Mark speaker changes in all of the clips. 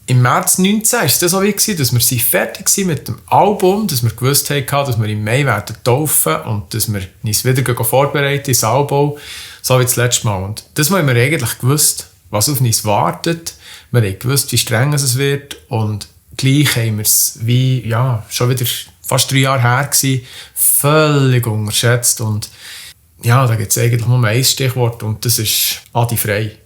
Speaker 1: im März 2019 war es so wie, dass wir fertig waren mit dem Album, dass wir gewusst haben, dass wir im Mai werden taufen und dass wir uns wieder vorbereiten ins Album, so wie das letzte Mal. Und das haben wir eigentlich gewusst, was auf uns wartet. Wir haben gewusst, wie streng es wird und gleich haben wir es wie, schon wieder fast 3 Jahre her gewesen, völlig unterschätzt. Und ja, da gibt es eigentlich nur ein Stichwort und das ist Adi Frey.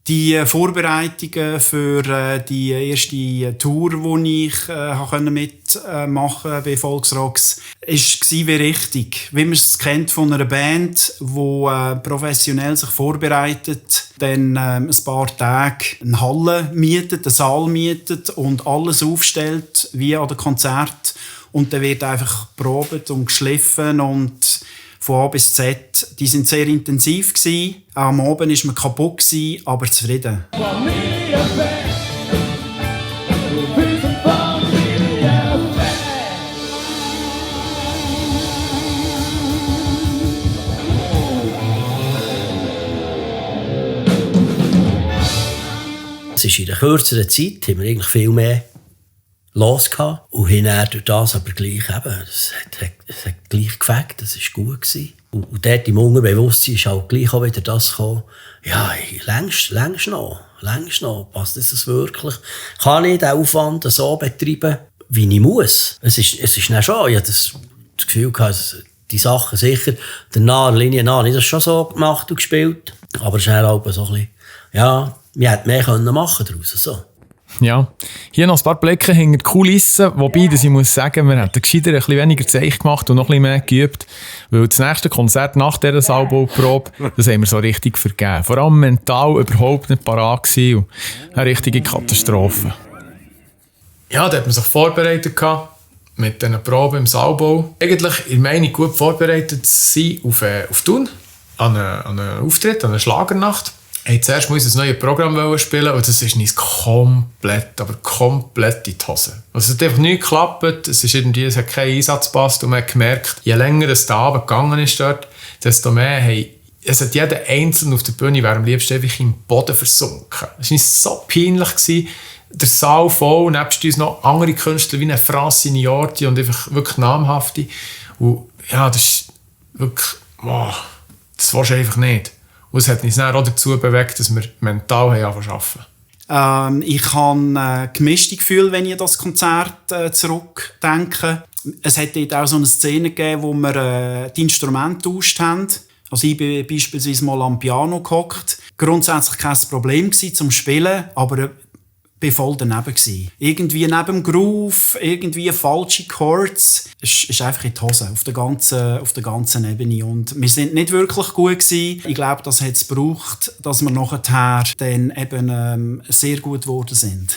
Speaker 2: Die Vorbereitungen für die erste Tour, die ich mitmachen konnte bei Volksrocks, war wie richtig. Wie man es kennt von einer Band, die professionell sich vorbereitet, dann ein paar Tage eine Halle mietet, einen Saal mietet und alles aufstellt, wie an einem Konzert. Und dann wird einfach geprobt und geschliffen und von A bis Z. Die sind sehr intensiv gewesen. Auch am Abend war man kaputt gewesen, aber zufrieden.
Speaker 3: Es ist in der kürzeren Zeit, haben wir eigentlich viel mehr los gehabt. Und hinterher durch das aber gleich eben, es hat gleich gefällt, das war gut gewesen. Und dort im Unterbewusstsein ist auch gleich auch wieder das gekommen, ja, längst noch, passt das wirklich? Kann ich den Aufwand so betreiben, wie ich muss? Es ist dann schon, ich hatte das Gefühl gehabt, die Sachen sicher, der Linie nach, ich habe das schon so gemacht und gespielt, aber es ist auch so ein bisschen, ja, wir hätten mehr machen daraus, so.
Speaker 1: Ja, hier noch ein paar Blicke hinter die Kulissen, wobei ich muss sagen, wir hätten gescheiter ein bisschen weniger Zeichen gemacht und noch ein bisschen mehr geübt, weil das nächste Konzert nach dieser Albumprobe, das haben wir so richtig vergeben. Vor allem mental überhaupt nicht parat gewesen und eine richtige Katastrophe. Ja, da hat man sich vorbereitet mit diesen Proben im Saalbau. Eigentlich in Meinung gut vorbereitet sein auf Thun, an einen Auftritt, an eine Schlagernacht. Zuerst musste ich ein neues Programm spielen und das ist uns komplett in die Hose. Also es hat einfach nicht geklappt, es hat keinen Einsatz gepasst und man hat gemerkt, je länger es der Abend gegangen ist dort, desto mehr es hat jeder Einzelne auf der Bühne wäre am liebsten einfach im Boden versunken. Es war uns so peinlich gewesen, der Saal voll, nebst uns noch andere Künstler wie eine Francine Niorti und einfach wirklich namhafte. Und ja, das ist wirklich, das willst du einfach nicht. Und es hat uns dann auch dazu bewegt, dass wir mental arbeiten.
Speaker 2: Ich habe gemischte Gefühle, wenn ich an das Konzert zurückdenke. Es hat dort auch so eine Szene gegeben, wo wir die Instrumente getauscht haben. Also ich bin beispielsweise mal am Piano gehockt. Grundsätzlich kein Problem zum Spielen, aber ich war voll daneben gewesen. Irgendwie neben dem Groove, irgendwie falsche Chords. Es ist einfach in die Hose, auf der ganzen Ebene. Und wir sind nicht wirklich gut gewesen. Ich glaube, das hat es gebraucht, dass wir nachher dann eben sehr gut geworden sind.